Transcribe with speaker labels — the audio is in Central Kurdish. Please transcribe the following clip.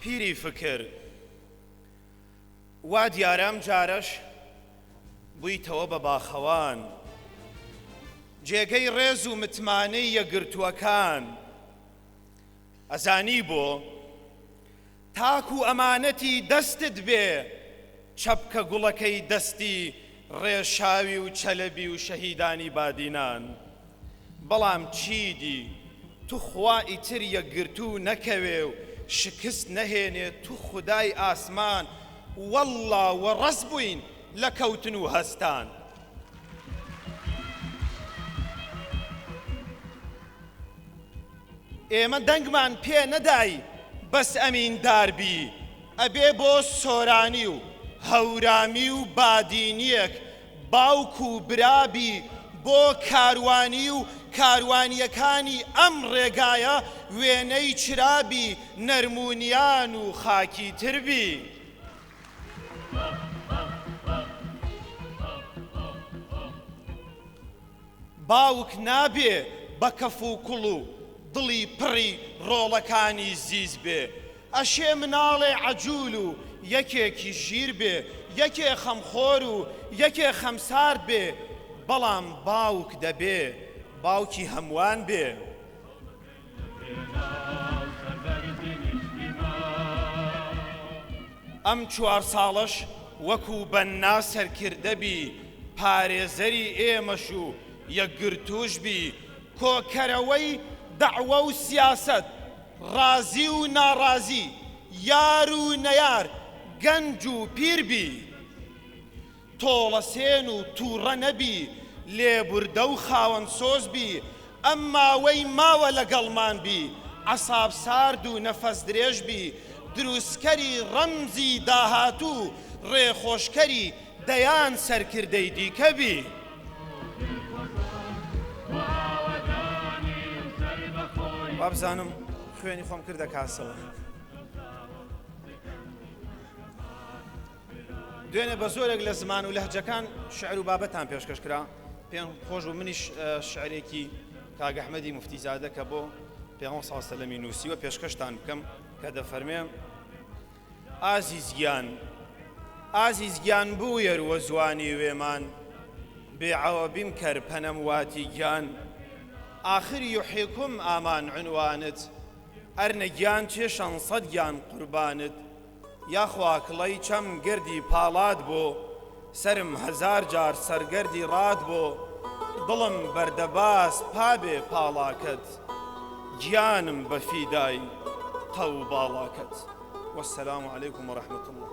Speaker 1: پیری فکر، وا دیارە ئەم جارەش بوویتەوە بە باخەوان. جێگەی ڕێز و متمانەی یەکگرتووەکان. ئەزانی بۆ؟ تاکو ئەمانەتی دەستت بێ چەپکە گوڵەکەی دەستی ڕێشاوی و چەلەبی و شەهیدانی بادینان. بەڵام چیدی توخوا ئیتر یەکگرتوو نەکەوێ و شکست نەهێنێ توخودای ئاسمان وەڵڵا وەڕەس بووین لە کەوتن و هەستان. ئێمە دەنگمان پێ نەدای بەس ئەمیندار بی ئەبێ بۆ سۆرانی و هەورامی و بادینیەک باوک و برا بی بۆ کاروانی و کاروانیەکانی ئەم ڕێگایە وێنەی چرا بی نەرمونیان و خاکی تر بی. باوک نابێ بە کەف و کوڵ و دڵی پڕی ڕۆڵەکانی زیز بێ، ئەشێ مناڵێ عەجول و یەکێکی ژیر بێ، یەکێ خەمخۆر و یەکێ خەمسارد بێ، بەڵام باوک دەبێ باوکی هەمووان بێ. ئەم چوارساڵەش وەکو بەننا سەرکردە بی، پارێزەری ئێمەش و یەکگرتووش بی، کۆکەرەوەی دەعوە و سیاسەت، ڕازی و ناڕازی، یار و نەیار، گەنج و پیر بی. تۆڵەسێن و تووڕە نەبی، لێبوردە و خاوەن سۆز بی، ئەم ماوەی ماوە لەگەڵمان بی، عەساب سارد و نەفەس درێژ بی، دروستکەری ڕەمزی داهاتوو، ڕێخۆشکەری دەیان سەرکردەی دیکە بی. وابزانم خوێنی خۆم کردە کاسەوە. دوێنێ بە زۆرێک لە زمان و لەهجەکان شعر و بابەتان پێشکەش کرا، پێم خۆش بوو منیش شعرێکی کاک ئەحمەدی موفتیزادە کە بۆ پێغەمبەر صلی اللە علیه و سلم نووسیوە پێشکەشتان بکەم کە دەفەرمێ ئازیز گیان ئازیز گیان بویەر وە زوانی وێمان بێ عەوە بیم کەر پەنەم واتی گیان ئاخر یحیکم ئامان عنوانت ئەرنە گیان چێ شەنسەد گیان قوربانت یاخوا کڵەی چەم گردی پاڵات بۆ سەرم هەزار جار سەرگەردی ڕات بۆ دڵم بەردەباز پابێ پاڵاکەت گیانم بە فیدای قەو باڵاکەت والسلام علیکم ورحمة اللە.